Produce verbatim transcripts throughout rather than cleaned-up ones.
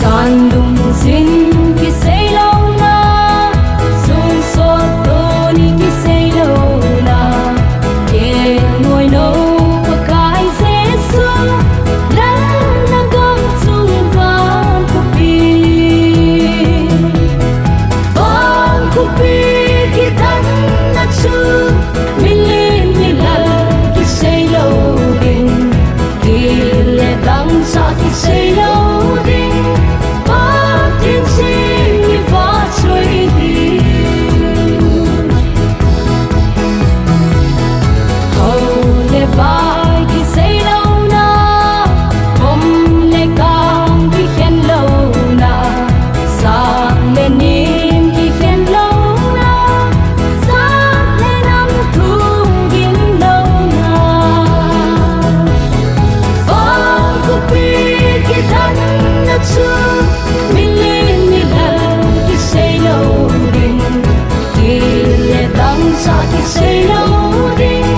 Jan lungzin kisei louna, sung sot tuni kisei louna, kei ngoi nou Pakai Jesu, lal na gam chung van kupi. Van kupi kidan na chu, milen milal kisei lou ding, kile dangchah kisei lou ding, Pathen jing i vahchoi ding. Hou le vai kisei louna, khom le kang kikhen louna, sang le nim kikhen louna, sang le nam thugin louna. Van kupi kidan na chu, milen milal kisei lou ding, kile dangchah kisei lou ding,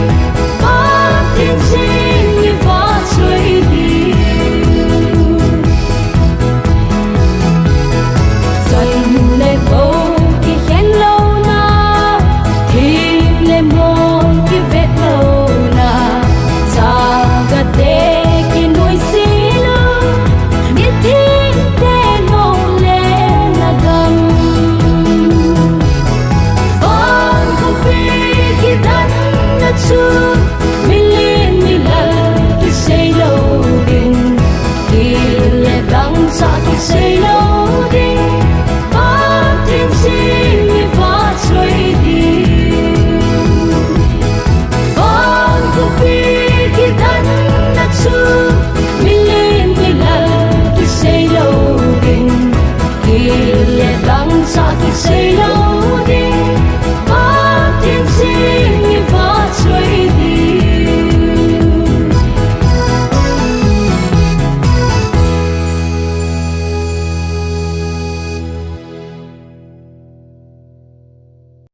Pathen jing i vahchoi ding. Chan le vo kikhen louna, thim le mol kivet louna, chagate kinuisat lou, mitin te nou le na gam. Van kupi kidan na chu, milen milal kisei lou ding, kile dangchah kisei lou